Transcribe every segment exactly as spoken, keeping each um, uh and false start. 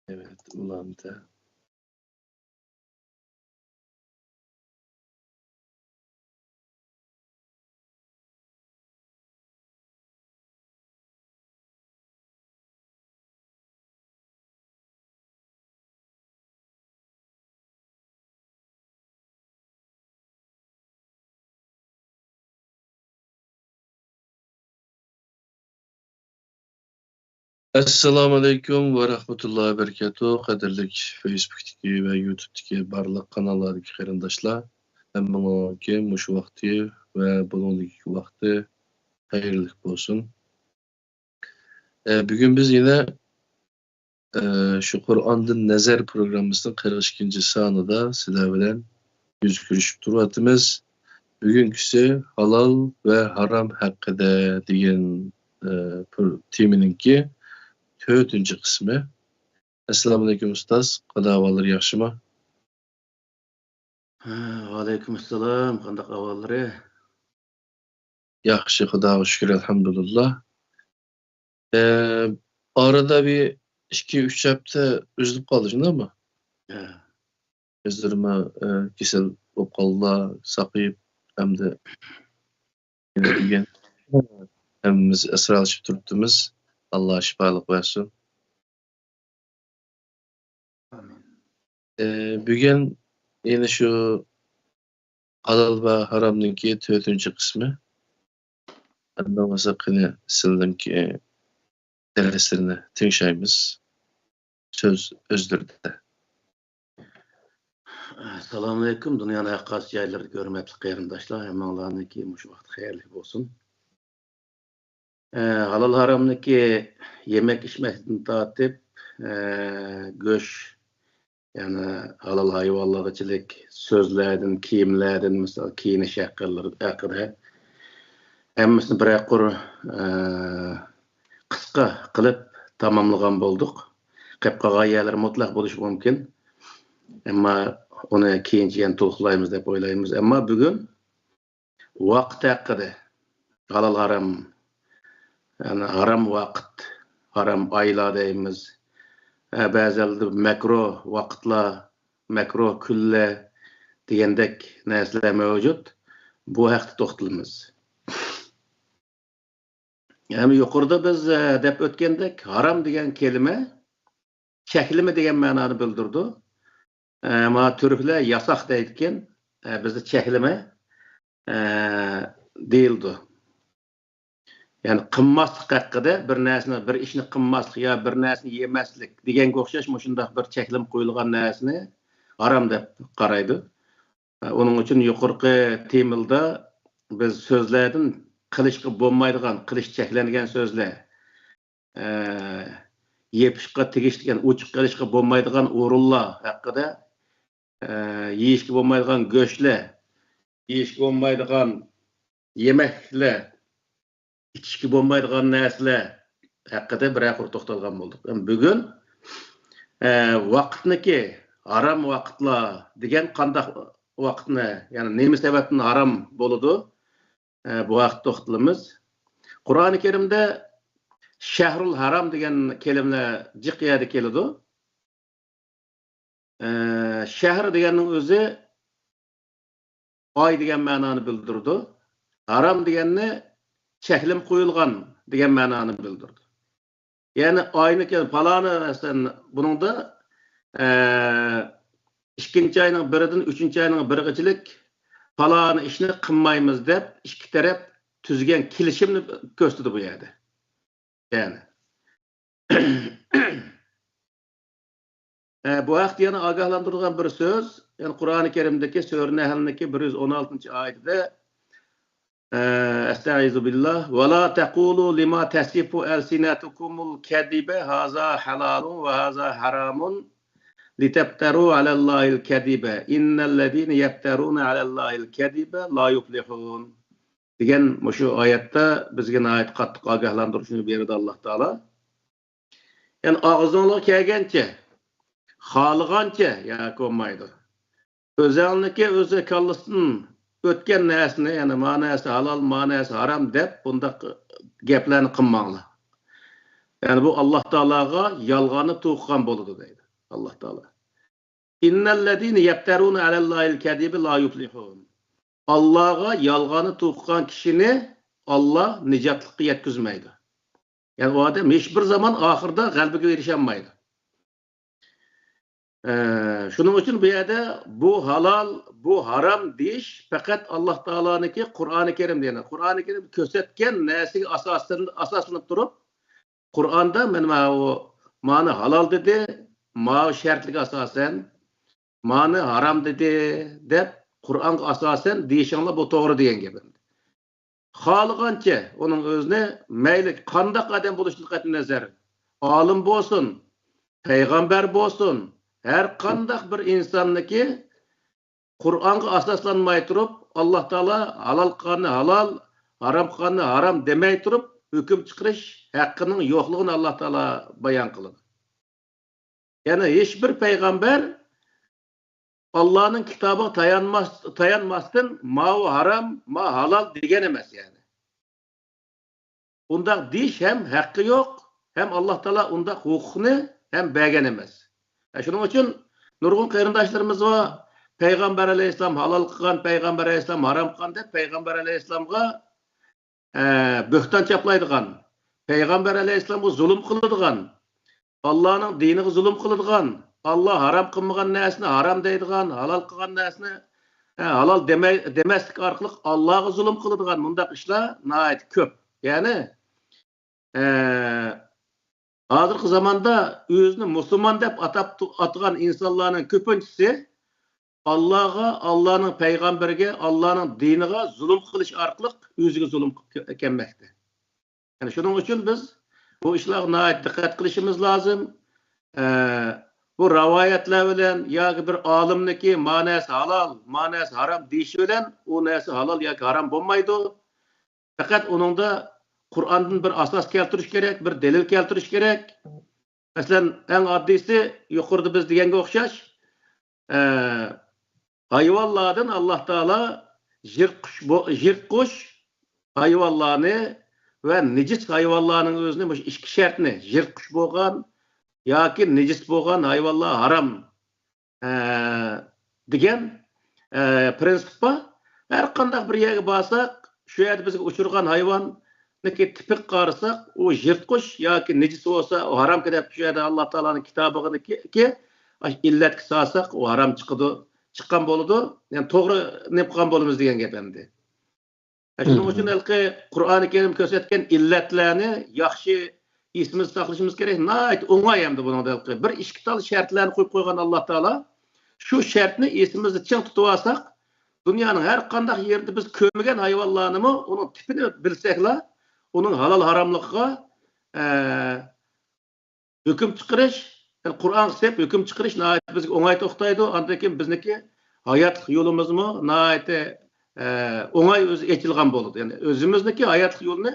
Evet, ulan da. ئەسسالامۇئەلەيكۇم ۋە رەھمەتۇللاھى ۋە بەرىكاتۇھ. قەدىرلىك فېيسبۇكتىكى ۋە يۇتۇبتىكى بارلىق قاناللاردىكى قېرىنداشلار، ھەممىڭلارنىڭكى مۇشۇ ۋاقتى ۋە بۇنىڭدىكى ۋاقتى خەيرلىك بولسۇن. ئە، بۈگۈن بىز يەنە، ئە، شۇ قۇرئاندىن نەزەر پروگراممىسىنىڭ قىرىق ئىككىنچى سانىدا سىلەر بىلەن يۈز كۆرۈشۈپ تۇرۇۋاتىمىز. بۈگۈنكىسى ھالال ۋە ھارام ھەققىدە دېگەن، ئە، پرو-، تېمىنىڭكى تۆتىنچى قىسمى. ئەسسالامۇئەلەيكۇم ئۇستاز، قادا ئەھۋاللىرى ياخشىمۇ؟ ھە، ۋەئەلەيكۇم ئەسسالام، قانداق ئەھۋاللىرى؟ ياخشى، خۇداغا شۈكۈر، ئەلھەمدۇلىللا. ئە، ئارىدا بىر ئىككى، ئۈچ ھەپتە ئۈزۈلۈپ قالدى، شۇنداقمۇ؟ ھە. ئۆزلىرىمۇ، ئە، كېسەل بولۇپ قالدىلا، ساقىيىپ، ئەمدى يەنە بۈگۈن ھەممىمىز ئەسرالىشىپ تۇرۇپتىمىز. ئاللا شىپالىق بەرسۇن. ئامىن. ئە، بۈگۈن يەنە شۇ ھالال ۋە ھارامنىڭكى تۆتىنچى قىسمى. ئەمدى بولمىسا قېنى سىلىنىڭكى دەرسلىرىنى تىڭشايمىز. سۆز ئۆزلىرىدە. ئەسسالامۇئەلەيكۇم، دۇنيانىڭ ھەر قايسى جايلىرىدا كۆرۈنمەكلىك قېرىنداشلار، ھەممىڭلارنىڭكى مۇشۇ ۋاقىت خەيرلىك بولسۇن. ئە، ھالال ھارامنىڭكى يېمەك ئىچمەكتىن تارتىپ، ئە، گۆش، يەنى ھالال ھايۋانلارغىچىلىك سۆزلەردىن، كىيىملەردىن، مىسال، كىيىنىش ھەققىلىرى ھەققىدە ھەممىسىنى بىرەر قۇر، ئە، قىسقا قىلىپ تاماملىغان بولدۇق. قېلىپ قالغان يەرلىرى مۇتلەق بولۇشى مۇمكىن. ئەمما ئۇنى كېيىنچە يەنە تولۇقلايمىز دەپ ئويلايمىز. ئەمما بۈگۈن ۋاقىت ھەققىدە، ھالال ھارام، يەنى ھارام ۋاقىت، ھارام ئايلار دەيمىز. ھە، بەزىلەردە مەكرۇ ۋاقىتلار، مەكرۇ كۈنلەر دېگەندەك نەرسىلەر مەۋجۇت. بۇ ھەقتە توختىلىمىز. ھەم يۇقىرىدا بىز، ئە، دەپ ئۆتكەندەك، ھارام دېگەن كەلىمە چەكلىمە دېگەن مەنانى بىلدۈرىدۇ. ئە، مانا تۈركلەر ياساق دەيدىكەن، ئە، بىزدە چەكلىمە، ئە، دېيىلىدۇ. يەنى قىلماسلىق ھەققىدە، بىر نەرسىنى، بىر ئىشنى قىلماسلىق يا بىر نەرسىنى يېمەسلىك دېگەنگە ئوخشاش مۇشۇنداق بىر چەكلىمە قويۇلغان نەرسىنى ھارام دەپ قارايدۇ. ئۇنىڭ ئۈچۈن يۇقىرىقى تېمىلدا بىز سۆزلەردىن قىلىشقا بولمايدىغان، قىلىش چەكلەنگەن سۆزلەر، ئە، يېپىشقا تېگىشلىك، يەنى ئوچۇق قىلىشقا بولمايدىغان ئورۇنلار ھەققىدە، ئە، يېيىشكە بولمايدىغان گۆشلەر، يېيىشكە بولمايدىغان يېمەكلىكلەر، ئىچىشكە بولمايدىغان نەرسىلەر ھەققىدە بىرەر قۇر توختالغان بولدۇق. ئەمما بۈگۈن، ئە، ۋاقىتنىكى ھارام ۋاقىتلار دېگەن قانداق ۋاقىتنى، يەنى نېمە سەۋەبتىن ھارام بولىدۇ؟ ئە، بۇ ھەقتە توختىلىمىز. قۇرئانى كەرىمدە شەھرۇل ھارام دېگەن كەلىمىلەر جىق يەردە كېلىدۇ. ئە، شەھر دېگەننىڭ ئۆزى ئاي دېگەن مەنانى بىلدۈرىدۇ. ھارام دېگەننى چەكلىمە قويۇلغان دېگەن مەنانى بىلدۈرىدۇ. يەنى ئاينى كە-، پالانى، مەسىلەن، بۇنىڭدا، ئە، ئىككىنچى ئاينىڭ بىرىدىن ئۈچىنچى ئاينىڭ بىرىگىچىلىك پالانى ئىشنى قىلمايمىز دەپ ئىككى تەرەپ تۈزگەن كېلىشىمنى كۆرسىتىدۇ بۇ يەردە. يەنى. ئە، بۇ ھەقتە يەنە ئاگاھلاندۇرىدىغان بىر سۆز، يەنى قۇرئانى كەرىمدىكى سۈرە نەھلنىڭكى بىر يۈز ئون ئالتىنچى ئايىتىدە، ئە، ئەستەئىزۇ بىللا، «ولا تقولوا لما تصف ألسنتكم الكذب هذا حلال وهذا حرام لتفتروا على الله الكذب إن الذين يفترون على الله الكذب لا يفلحون» دېگەن مۇشۇ ئايەتتە بىزگە ناھايىتى قاتتىق ئاگاھلاندۇرۇشنى بېرىدۇ ئاللا تائالا. يەنى ئاغزىڭلارغا كەلگەنچە، خالىغانچە ياكى بولمايدۇ. ئۆزەڭنىڭكى ئۆزى كاللىسىدىن ئۆتكەن نەرسىنى، يەنى ما نەرسە ھالال، ما نەرسە ھارام دەپ بۇنداق گەپلەرنى قىلماڭلار. يەنى بۇ ئاللاھ تائالاغا يالغاننى توقۇغان بولىدۇ دەيدۇ ئاللاھ تائالا. إن الذين يفترون على الله الكذب لا يفلحون. ئاللاھقا يالغاننى توقۇغان كىشىنى ئاللاھ نىجاتلىققا يەتكۈزمەيدۇ. يەنى ئۇ ئادەم ھېچ بىر زامان ئاخىرىدا غەلىبىگە ئېرىشەلمەيدۇ. ئە، شۇنىڭ ئۈچۈن بۇ يەردە بۇ ھالال، بۇ ھارام دېيىش پەقەت ئاللاھ تائالانىڭكى قۇرئانى كەرىم دېگەن. قۇرئانى كەرىم كۆرسەتكەن نەرسىگە ئاساسلىنىپ، ئاساسلىنىپ تۇرۇپ، قۇرئاندا مانا ماۋۇ، مانى ھالال دېدى، ماۋۇ شەرتلىككە ئاساسەن، مانى ھارام دېدى دەپ، قۇرئانغا ئاساسەن دېيىشىڭلار بۇ توغرا دېگەن گەپ. خالىغانچە ئۇنىڭ ئۆزىنى مەيلى قانداق ئادەم بولۇشىدىن قەتئىينەزەر، ئالىم بولسۇن، پەيغەمبەر بولسۇن، ھەر قانداق بىر ئىنساننىكى قۇرئانغا ئاساسلانماي تۇرۇپ، ئاللاھ تائالا ھالال قىلغاننى ھالال، ھارام قىلغاننى ھارام دېمەي تۇرۇپ، ھۆكۈم چىقىرىش ھەققىنىڭ يوقلۇقىنى ئاللاھ تائالا بايان قىلىدۇ. يەنى ھېچ بىر پەيغەمبەر ئاللانىڭ كىتابىغا تايانماس-، تايانماستىن ماۋۇ ھارام، ما ھالال دېگەن ئەمەس يەنى. ئۇنداق دېيىش ھەم ھەققى يوق، ھەم ئاللاھ تائالا ئۇنداق ھوقۇقنى ھەم بەرگەن ئەمەس. ھە، شۇنىڭ ئۈچۈن نۇرغۇن قېرىنداشلىرىمىز بار، پەيغەمبەر ئەلەيھىسسالام ھالال قىلغان، پەيغەمبەر ئەلەيھىسسالام ھارام قىلغان دەپ پەيغەمبەر ئەلەيھىسسالامغا، ئە، بۆھتان چاپلايدىغان، پەيغەمبەر ئەلەيھىسسالامغا زۇلۇم قىلىدىغان، ئاللانىڭ دىنىغا زۇلۇم قىلىدىغان، ئاللا ھارام قىلمىغان نەرسىنى ھارام دەيدىغان، ھالال قىلغان نەرسىنى، ھە، ھالال دېمەي-، دېمەسلىك ئارقىلىق ئاللاغا زۇلۇم قىلىدىغان مۇنداق ئىشلار ناھايىتى كۆپ. يەنى، ئە، ھازىرقى زاماندا ئۆزىنى مۇسۇلمان دەپ ئاتاپ تۇ-، ئاتىغان ئىنسانلارنىڭ كۆپىنچىسى ئاللاغا، ئاللانىڭ پەيغەمبىرىگە، ئاللانىڭ دىنىغا زۇلۇم قىلىش ئارقىلىق ئۆزىگە زۇلۇم قىلىپ كە-، كەلمەكتە. يەنى شۇنىڭ ئۈچۈن بىز بۇ ئىشلارغا ناھايىتى دىققەت قىلىشىمىز لازىم. ئە، بۇ رىۋايەتلەر بىلەن ياكى بىر ئالىمنىڭكى ما نەرسە ھالال، ما نەرسە ھارام دېيىشى بىلەن ئۇ نەرسە ھالال ياكى ھارام بولمايدۇ. پەقەت ئۇنىڭدا قۇرئاندىن بىر ئاساس كەلتۈرۈش كېرەك، بىر دەلىل كەلتۈرۈش كېرەك. مەسىلەن، ئەڭ ئاددىيسى يۇقىرىدا بىز دېگەنگە ئوخشاش، ئە، ھايۋانلاردىن ئاللاھ تائالا يىرتقۇچ بو-، يىرتقۇچ ھايۋانلارنى ۋە نىجىس ھايۋانلارنىڭ ئۆزىنى مۇشۇ ئىككى شەرتنى، يىرتقۇچ بولغان ياكى نىجىس بولغان ھايۋانلار ھارام، ئە، دېگەن، ئە، پرىنسىپ بار. ھەر قانداق بىر يەرگە بارساق، شۇ يەردە بىزگە ئۇچرىغان ھايۋاننىڭكى تىپىگە قارىساق، ئۇ يىرتقۇچ ياكى نىجىس بولسا، ئۇ ھارامكەن دەپ شۇ يەردە ئاللاھ تائالانىڭ كىتابىغىدىكى ئىللەتكە سالساق، ئۇ ھارام چىقىدۇ، چىققان بولىدۇ. يەنى توغرا نېمە قىلغان بولىمىز دېگەن گەپ ئەمدى. شۇنىڭ ئۈچۈن ھېلىقى قۇرئانى كەرىم كۆرسەتكەن ئىللەتلەرنى ياخشى ئېسىمىزدە ساقلىشىمىز كېرەك. ناھايىتى ئوڭاي ئەمدى بۇنىڭدا ھېلىقى بىر ئىككى تال شەرتلەرنى قويۇپ قويغان ئاللاھ تائالا. شۇ شەرتنى ئېسىمىزدە چىڭ تۇتۇۋالساق، دۇنيانىڭ ھەر قانداق يېرىدە بىز كۆرمىگەن ھايۋانلارنىمۇ ئۇنىڭ تىپىنى بىلسەكلا، ئۇنىڭ ھالال ھاراملىقىغا، ئە، ھۆكۈم چىقىرىش، يەنى قۇرئانغا سېلىپ ھۆكۈم چىقىرىش ناھايىتى بىزگە ئوڭاي توختايدۇ. ئاندىن كېيىن بىزنىڭكى ھاياتلىق يولىمىزمۇ ناھايىتى، ئە، ئوڭاي ئۆزى ئېچىلغان بولىدۇ. يەنى ئۆزىمىزنىڭكى ھاياتلىق يولىنى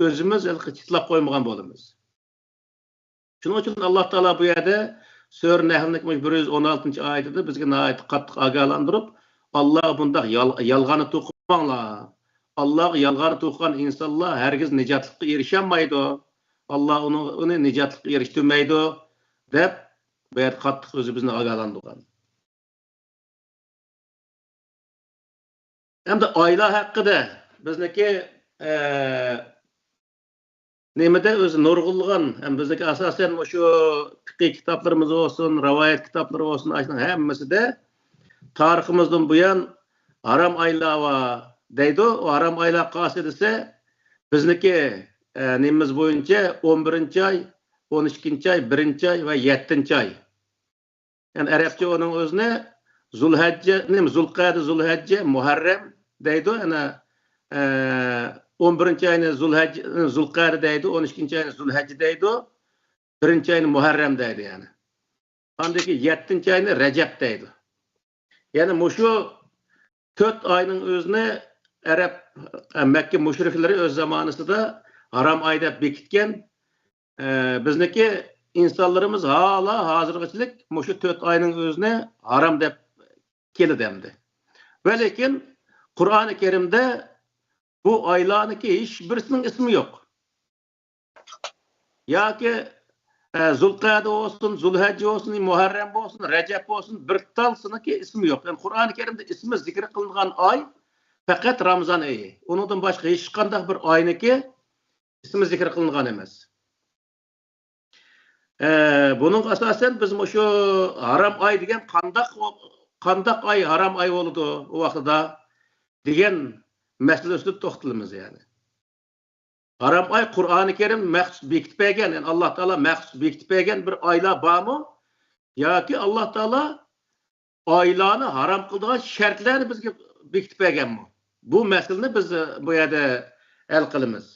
ئۆزىمىز ھېلىقى چىتلاپ قويمىغان بولىمىز. شۇنىڭ ئۈچۈن ئاللاھ تائالا بۇ يەردە سۈرە نەھلنىڭ بىر يۈز ئون ئالتىنچى ئايىتىدە بىزگە ناھايىتى قاتتىق ئاگاھلاندۇرۇپ، ئاللاھقا بۇنداق يال-، يالغاننى توقۇماڭلار. ئاللاھقا يالغاننى توقۇغان ئىنسانلار ھەرگىز نىجاتلىققا ئېرىشەلمەيدۇ. ئاللاھ ئۇنى، ئۇنى نىجاتلىققا ئېرىشتۈرمەيدۇ، دەپ بۇ يەردە قاتتىق ئۆزى بىزنى ئاگاھلاندۇرغان. ئەمدى ئايلار ھەققىدە بىزنىڭكى، ئە، نېمىدە ئۆزى نۇرغۇنلىغان، ھەم بىزنىڭكى ئاساسەن مۇشۇ پىقىي كىتابلىرىمىز بولسۇن، رىۋايەت كىتابلىرى بولسۇن، ئاشۇنىڭ ھەممىسىدە تارىخىمىزدىن بۇيان ھارام ئايلار بار دەيدۇ. ئۇ ھارام ئايلار قايسى دېسە، بىزنىڭكى، ئە، نېمىمىز بويىچە ئون بىرىنچى ئاي، ئون ئىككىنچى ئاي، بىرىنچى ئاي ۋە يەتتىنچى ئاي. يەنى ئەرەبچە ئۇنىڭ ئۆزىنى زۇلھەججە، نېمە، زۇلقەدە، زۇلھەججە، مۇھەررەم دەيدۇ. يەنە، ئە، ئون بىرىنچى ئاينى زۇلھەججە، زۇلقەدە دەيدۇ، ئون ئىككىنچى ئاينى زۇلھەججە دەيدۇ، بىرىنچى ئاينى مۇھەررەم دەيدۇ يەنە. ئاندىن كېيىن يەتتىنچى ئاينى رەجەب دەيدۇ. يەنى مۇشۇ تۆت ئاينىڭ ئۆزىنى ئەرەب، ئە، مەككە مۇشرىكلىرى ئۆز زامانىسىدا ھارام ئاي دەپ بېكىتكەن. ئە، بىزنىڭكى ئىنسانلىرىمىز ھالا ھازىرغىچىلىك مۇشۇ تۆت ئاينىڭ ئۆزىنى ھارام دەپ كېلىدۇ ئەمدى. ۋە لېكىن قۇرئانى كەرىمدە بۇ ئايلارنىڭكى ھېچ بىرسىنىڭ ئىسمى يوق. ياكى، ئە، زۇلقەدە بولسۇن، زۇلھەججە بولسۇن، مۇھەررەم بولسۇن، رەجەب بولسۇن، بىر تالسىنىڭكى ئىسمى يوق. يەنى قۇرئانى كەرىمدە ئىسمى زىكىر قىلىنغان ئاي پەقەت رامىزان ئېيى. ئۇنىڭدىن باشقا ھېچقانداق بىر ئاينىڭكى ئىسمى زىكىر قىلىنغان ئەمەس. ئە، بۇنىڭغا ئاساسەن بىز مۇشۇ ھارام ئاي دېگەن قانداق، قانداق ئاي ھارام ئاي بولىدۇ ئۇ ۋاقتىدا دېگەن مەسىلە ئۈستىدە توختىلىمىز يەنى. ھارام ئاي قۇرئانى كەرىم مەخسۇس بېكىتىپ بەرگەن، يەنى ئاللا تائالا مەخسۇس بېكىتىپ بەرگەن بىر ئايلار بارمۇ؟ ياكى ئاللا تائالا ئايلارنى ھارام قىلىدىغان شەرتلەرنى بىزگە بېكىتىپ بەرگەنمۇ؟ بۇ مەسىلىنى بىز، ئە، بۇ يەردە ھەل قىلىمىز.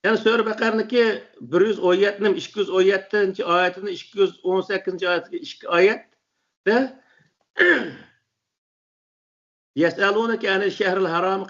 يەنى سۈرە بەقەرىنىڭكى بىر يۈز ئون يەتتىنچى، ئىككى يۈز ئون يەتتىنچى ئايىتىنى، ئىككى يۈز ئون سەككىزىنچى ئايىتىگە ئىككى ئايەتتە يەسئەلۇنەكە ئەنىش شەھرىل ھارامى